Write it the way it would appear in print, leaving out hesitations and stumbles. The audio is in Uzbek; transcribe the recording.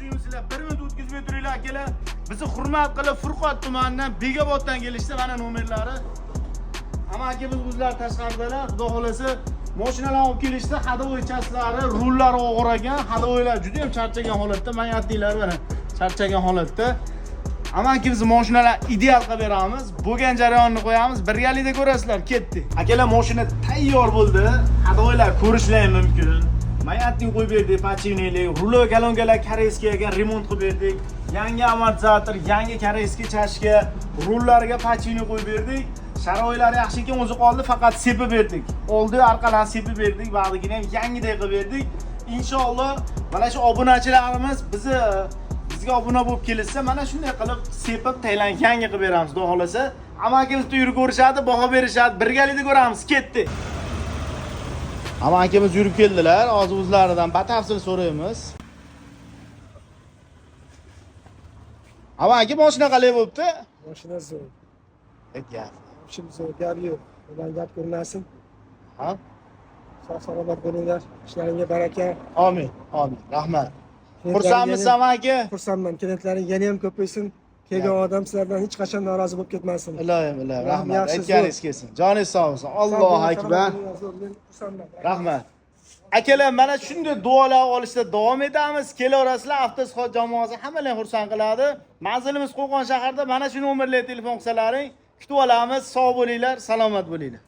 Xushmisizlar, 1 minut o'tkazmay turinglar akalar. Bizni hurmat qilib Furqat tumanidan, Begoboddan kelishdi, mana nomerlari. Amakimiz o'zlari tashqaridalar, xudo xolasa mashinalar olib kelishdi, ходовой часть lari, rullari og'ir ekan, ходовой lar juda ham charchagan holatda, mayatliklar mana charchagan holatda. Amakimiz mashinalar ideal qilib beramiz. Bo'lgan jarayonni qo'yamiz, birgalikda ko'rasizlar, ketdik. Akalar, mashina tayyor bo'ldi. Ходовой lar ko'rishlar ham mumkin. Mayatning qo'yib berdik, подшипник lik, rulo kolonkalar корейский ekan, remont qilib berdik. Yangi amortizator, yangi корейский чашка, rullariga подшипник qo'yib berdik. Sharoitlari yaxshi ekan, o'zi qoldi, faqat sepib berdik. Oldi orqalarni sepib berdik, bag'dagini ham yangiday qilib berdik. Inshaalloh mana shu obunachilarimiz bizga obuna bo'lib kelishsa, mana shunday qilib sepib, taylan yangi qilib beramiz, xudo xolasa. Amakimiz yurib ko'rishadi, baho berishadi, birgalikda ko'ramiz, ketdik. Amakimiz yurib keldilar, hozir o'zlaridan batafsil so'raymiz. Amaki, mashina qalay bo'libdi? Mashina zo'r. Gap. Ishim zo'r, gap yo'q. Ular gap ko'rmasin. Ha? Sog' salomat bo'linglar. Ishlaringga baraka. Amin, amin. Rahmat. Xursandmisiz, amaki? Xursandman. Klientlaring yana ham ko'paysin. Kelgan odam sizlardan hech qachon norozi bo'lib ketmasin. Iloyim, iloyim. Rahmat. Yaxshi, Aytganingiz kelsin. Joningiz sog' bo'lsin. Allohu akbar. Sog' bo'linglar, zo'r. Men xursandman. Rahmat. Akalar, mana shunday duolar olishda davom etamiz. Kelaverasizlar, Avtosxot jamoasi hammalarni xursand qiladi. Manzilimiz Qo'qon shahrida. Mana shu nomerlarga telefon qilsalaring, kutib olamiz. Sog' bo'linglar, salomat bo'linglar.